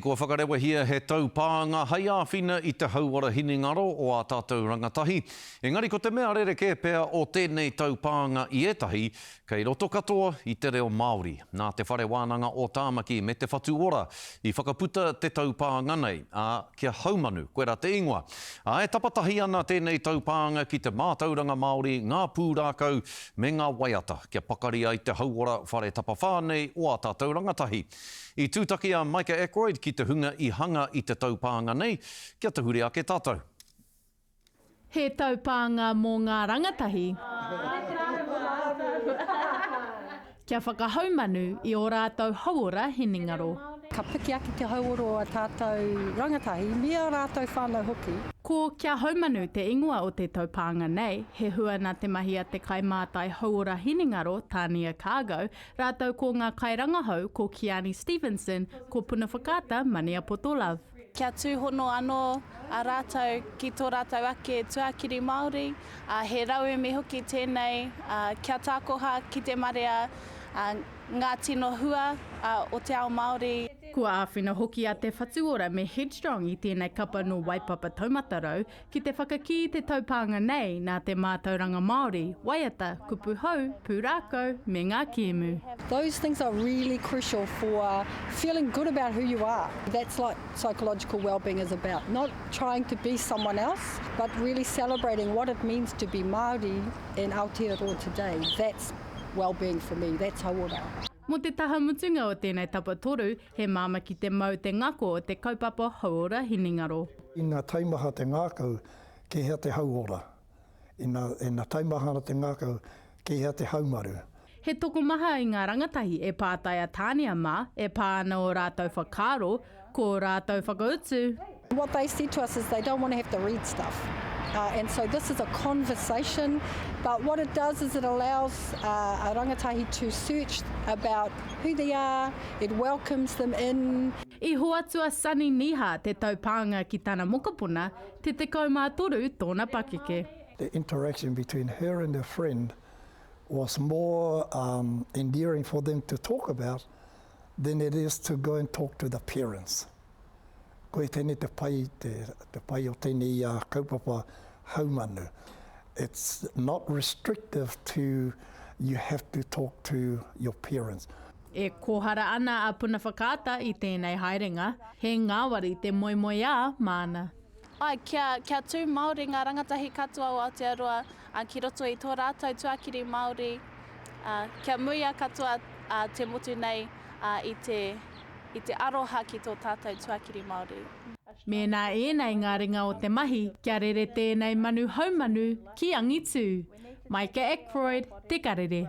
Kua whakarewahia he taupānga hei āwhina i te hauora hinengaro o ā tātou rangatahi. Engari ko te mea rerekē pea o tēnei taupānga i ētahi, kei roto katoa i te reo Māori. Nā Te Whare Wānanga o Tāmaki me Te Whatu Ora i whakaputa te taupānga nei, ā, Kia Haumanu, koirā te ingoa. Ā, e tapatahi ana tēnei taupānga ki te mātauranga Māori, ngā pūrākau me ngā waiata, kia pakari ai te hauora whare tapawhā nei o ā tātou rangatahi. I tūtaki a Micah Ackroyd ki te hunga i hanga i te taupānga nei, kia tahuri ake tātou. He taupānga mō ngā rangatahi kia whakahaumanu i ō rātou hauora hinengaro. Ka piki ake te hauora o ā tātou rangatahi me ā rātou whānau hoki. Ko Kia Haumanu te ingoa o te taupānga nei, he hua nā te mahi a te kaimātai hauora hinengaro Tania Cargo Rātou ko ngā kairangahau ko Kiani Stephenson, ko Punawhakaata Maniapoto Love. Kia tūhono anō a rātou ki tō rātou ake tuakiri Māori, ā, he rauemi hoki tēnei kia tākoha ki te marea ngā tino hua o te ao Māori. Kua āwhina hoki a Te Whatu Ora me Headstrong i tēnei kapa nō Waipapa Taumatarau Ki te whakakī i te taupānga nei nā te mātauranga Māori, waiata, kupu hou, pūrākau, me ngā kēmu. Those things are really crucial for feeling good about who you are. That's what psychological wellbeing is about, not trying to be someone else, but really celebrating what it means to be Māori in Aotearoa today. That's wellbeing for me, that's hauora. Mō te taha mutunga o tēnei tapatoru, He māmā ki te mau te ngako o te kaupapa hauora hinengaro. Ina taimaha te ngākau, kei hea te hauora? Ina, ina taimaha ana te ngākau, kei hea te haumaru? He tokomaha i ngā rangatahi e pātai a Tānia mā e pā ana ō rātou whakaaro, ko ō rātou whakautu. What they said to us is they don't want to have to read stuff and so this is a conversation but what it does is it allows a rangatahi to search about who they are, it welcomes them in. I hoatu a Sonny Niha te taupānga ki tana mokopuna, te 13 tōna pakeke. The interaction between her and her friend was more endearing for them to talk about than it is to go and talk to the parents. Koia tēnei te pai, te, te pai o tēnei uh, kaupapa haumanu. It's not restrictive to you have to talk to your parents. E kohara ana a Puna Whakaata i tēnei haerenga, he ngāwari te moemoeā māna. Āe, kia, kia tū Māori ngā rangatahi katoa o Aotearoa ā, ki roto i tō rātou tuakiri Māori, ā, kia muia katoa ā, te motu nei ā, i te, i te aroha ki tō tātou tuakiri Māori. Mēnā ēnei ngā ringa o te mahi, kia rere tēnei manu haumanu ki angitū. Maika Ackroyd, Te Karere.